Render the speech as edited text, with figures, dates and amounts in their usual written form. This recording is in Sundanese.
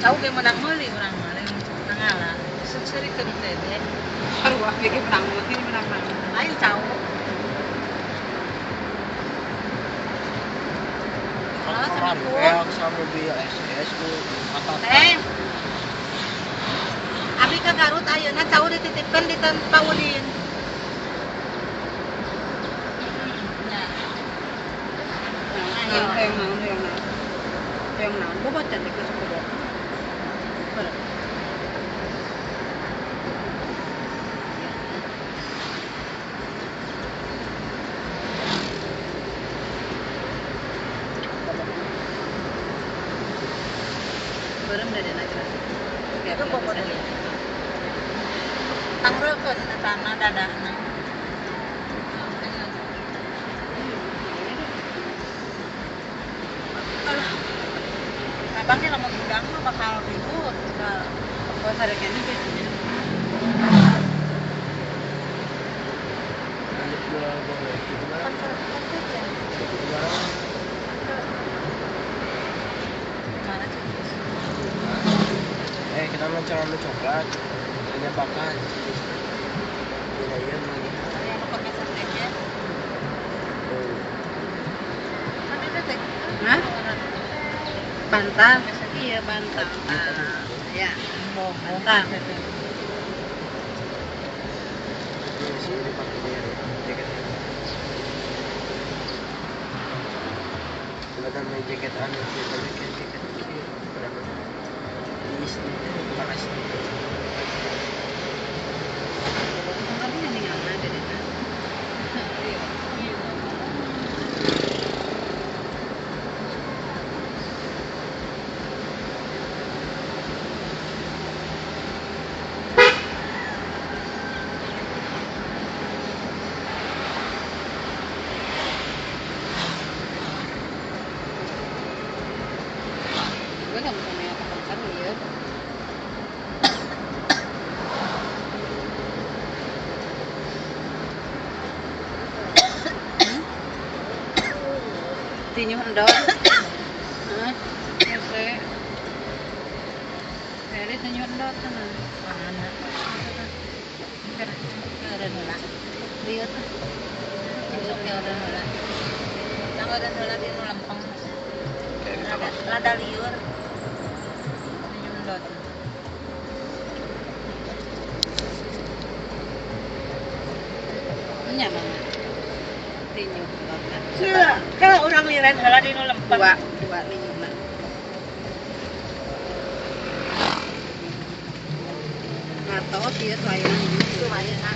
Cau ge menang meuli urang mah lain nangala. Seurikeun teh deh. Arwah ge menang meuli menang naon. Lain cau. Kan kemarin sama mobil SS ku kata. Eh. Abi ka Garut ayeuna cau dititipkeun di Pak Udin. Nya. Ayo, hayang naon, hayang naon. Hayang naon, boba cantik geus boba. Bareng dari aja. Itu bobo deui. Tangreukeun tanah dadahna. Abangnya lamun udang mah bakal ribut. Kok sarekena biasanya. Gimana sih? Kita mau celana coklat, hanya bakat. Tidak iya lagi. Yang pakai seteknya. Kan ada teh. Hah? Bantal, iya bantal. Ya, bantal. Iya sih, dipakai dia jaketnya. Coba main jaket anu, jaket jaket sih. Berapa? Istri, pakai istri. Kemarin yang ninggalin ada deh. Gue nggak mau nanya apa kan ya. Tinyu endot. Hah? Hese. Heri tinyu endot sana. Mana? Keureun heula. Lieur. Sok keureun heula. Tangeureun heula di nu lempeng. Lada liur. Tinyu endot. Nya mana? Tinyu endot. Kalau orang liren heula di nu lempeng. Dua ninyuna. Ngatos ieu tuh ayeuna ninyuna. Tuh ayeuna.